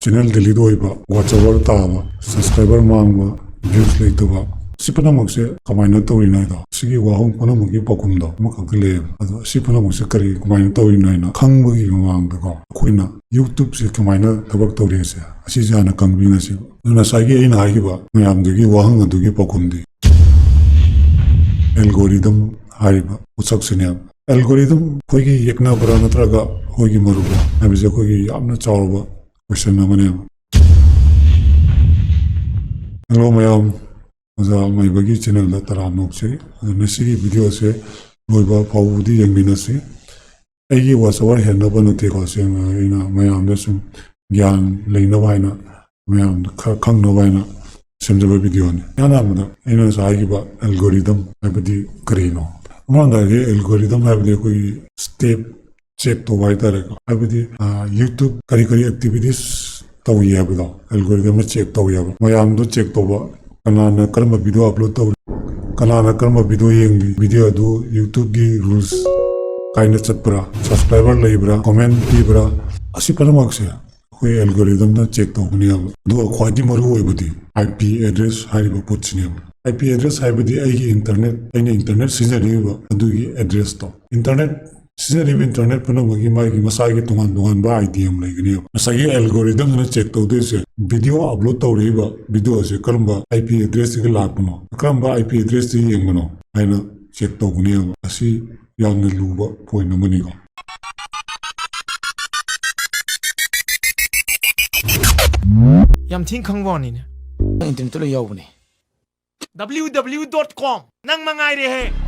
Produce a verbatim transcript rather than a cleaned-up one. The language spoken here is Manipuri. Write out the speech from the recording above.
ꯆꯦꯅꯦꯜ ꯗꯤꯂꯤꯠ ꯑꯣꯏꯕ, ꯋꯥꯆ ꯑꯋꯥꯔ ꯇꯥꯕ, ꯁꯕꯁꯀ꯭ꯔꯥꯏꯕꯔ ꯃꯥꯡꯕ, ꯚ꯭ꯌꯨꯁ ꯂꯩꯇꯕ, ꯁꯤ ꯄꯨꯝꯅꯃꯛꯁꯦ ꯀꯃꯥꯏꯅ ꯇꯧꯔꯤꯅꯣ ꯍꯥꯏꯗꯣ, ꯁꯤꯒꯤ ꯋꯥꯍꯪ ꯄꯨꯝꯅꯃꯛꯀꯤ ꯄꯥꯎꯈꯨꯝꯗꯣ ꯑꯃꯈꯛꯇ ꯂꯩꯌꯦꯕ꯫ ꯑꯗꯣ ꯁꯤ ꯄꯨꯝꯅꯃꯛꯁꯦ ꯀꯔꯤ, ꯀꯃꯥꯏꯅ ꯇꯧꯔꯤꯅꯣ ꯍꯥꯏꯅ ꯈꯪꯕꯒꯤ ꯃꯃꯥꯡꯗꯀꯣ, ꯑꯩꯈꯣꯏꯅ YouTubeꯁꯦ ꯀꯃꯥꯏꯅ ꯊꯕꯛ ꯇꯧꯔꯤꯁꯦ, ꯑꯁꯤꯁꯦ ꯍꯥꯟꯅ ꯈꯪꯃꯤꯟꯅꯁꯦꯕ꯫ ꯑꯗꯨ ꯉꯁꯥꯏꯒꯤ ꯑꯩꯅ ꯍꯥꯏꯈꯤꯕ ꯃꯌꯥꯝꯗꯨꯒꯤ ꯋꯥꯍꯪ ꯑꯗꯨꯒꯤ ꯄꯥꯎꯈꯨꯝꯗꯤ algorithm ꯍꯥꯏꯔꯤꯕ ꯄꯣꯠꯁꯛꯁꯤꯅꯦꯕ꯫ Algorithm ꯑꯩꯈꯣꯏꯒꯤ ꯌꯦꯛꯅꯕ꯭ꯔꯥ ꯅꯠꯇ꯭ꯔꯒ ꯑꯩꯈꯣꯏꯒꯤ ꯃꯔꯨꯞꯔꯥ ꯍꯥꯏꯕꯁꯦ ꯑꯩꯈꯣꯏꯒꯤ ꯌꯥꯝꯅ ꯆꯥꯎꯔꯕ question ꯑꯃꯅꯦꯕ꯫ Hello ꯃꯌꯥꯝ, ꯑꯣꯖꯥ ꯃꯥꯏꯕꯒꯤ ꯆꯦꯅꯦꯜꯗ ꯇꯔꯥꯝꯅ ꯑꯣꯛꯆꯔꯤ꯫ ꯑꯗꯣ ꯉꯁꯤꯒꯤ ꯚꯤꯗꯤꯑꯣꯁꯦ ꯂꯣꯏꯕ ꯐꯥꯎꯕꯗꯤ ꯌꯦꯡꯃꯤꯟꯅꯁꯤ꯫ ꯑꯩꯒꯤ ꯋꯥꯆ ꯑꯋꯥꯔ ꯍꯦꯟꯅꯕ ꯅꯠꯇꯦꯀꯣ, ꯁꯦꯡꯅ ꯑꯩꯅ ꯃꯌꯥꯝꯗ ꯁꯨꯝ ꯒ꯭ꯌꯥꯟ ꯂꯩꯅꯕ ꯍꯥꯏꯅ, ꯃꯌꯥꯝꯗ ꯈꯔ ꯈꯪꯅꯕ ꯍꯥꯏꯅ ꯁꯦꯝꯖꯕ ꯚꯤꯗꯤꯑꯣꯅꯤ꯫ ꯏꯍꯥꯟ ꯍꯥꯟꯕꯗ ꯑꯩꯅ ꯉꯁꯥꯏ ꯍꯥꯏꯈꯤꯕ algorithm ꯍꯥꯏꯕꯗꯤ ꯀꯔꯤꯅꯣ? ꯑꯃꯔꯣꯝꯗ ꯍꯥꯏꯔꯗꯤ algorithm ꯍꯥꯏꯕꯗꯤ ꯑꯩꯈꯣꯏꯒꯤ step check ꯇꯧꯕ ꯍꯥꯏꯇꯥꯔꯦꯀꯣ꯫ ꯍꯥꯏꯕꯗꯤ, ꯑ, YouTube ꯀꯔꯤ ꯀꯔꯤ activities ꯇꯧꯏ ꯍꯥꯏꯕꯗꯣ algorithmꯅ check ꯇꯧꯏ ꯍꯥꯏꯕ꯫ ꯃꯌꯥꯝꯗꯣ check ꯇꯧꯕ, ꯀꯅꯥꯅ ꯀꯔꯝꯕ video upload ꯇꯧꯔꯤ, ꯀꯅꯥꯅ ꯀꯔꯝꯕ video ꯌꯦꯡꯂꯤ, video ꯑꯗꯨ YouTubeꯒꯤ rules ꯀꯥꯏꯅ ꯆꯠꯄ꯭ꯔꯥ, subscriber ꯂꯩꯕ꯭ꯔꯥ, comment ꯄꯤꯕ꯭ꯔꯥ, ꯑꯁꯤ ꯄꯨꯝꯅꯃꯛꯁꯦ ꯑꯩꯈꯣꯏ algorithmꯅ check ꯇꯧꯒꯅꯦꯕ꯫ ꯑꯗꯨꯒ ꯈ꯭ꯋꯥꯏꯗꯒꯤ ꯃꯔꯨ ꯑꯣꯏꯕꯗꯤ IP address ꯍꯥꯏꯔꯤꯕ ꯄꯣꯠꯁꯤꯅꯦꯕ꯫ IP address ꯍꯥꯏꯕꯗꯤ ꯑꯩꯒꯤ internet, ꯑꯩꯅ internet ꯁꯤꯖꯤꯟꯅꯔꯤꯕ ꯑꯗꯨꯒꯤ addressꯇꯣ꯫ Internet ꯁꯤꯖꯤꯟꯅꯔꯤꯕ internet ꯄꯨꯝꯅꯃꯛꯀꯤ ꯃꯥꯒꯤ ꯃꯁꯥꯒꯤ ꯇꯣꯉꯥꯟ ꯇꯣꯉꯥꯟꯕ ID ꯑꯃ ꯂꯩꯒꯅꯦꯕ꯫ ꯉꯁꯥꯏꯒꯤ algorithmꯅ check ꯇꯧꯗꯣꯏꯁꯦ video upload ꯇꯧꯔꯛꯏꯕ videoꯁꯦ ꯀꯔꯝꯕ IP addressꯇꯒꯤ ꯂꯥꯛꯄꯅꯣ, ꯀꯔꯝꯕ IP addressꯇꯒꯤ ꯌꯦꯡꯕꯅꯣ ꯍꯥꯏꯅ check ꯇꯧꯒꯅꯦꯕ꯫ ꯑꯁꯤ ꯌꯥꯝꯅ ꯂꯨꯕ point ꯑꯃꯅꯤꯀꯣ꯫ ꯌꯥꯝ ꯊꯤꯅ ꯈꯪꯕ ꯋꯥꯅꯤꯅꯦ꯫ ꯏꯟꯇꯔꯅꯦꯠꯇ ꯂꯣꯏ ꯌꯥꯎꯕꯅꯦ꯫ W W W dot com ꯅꯪ ꯃꯉꯥꯏꯔꯦꯍꯦ꯫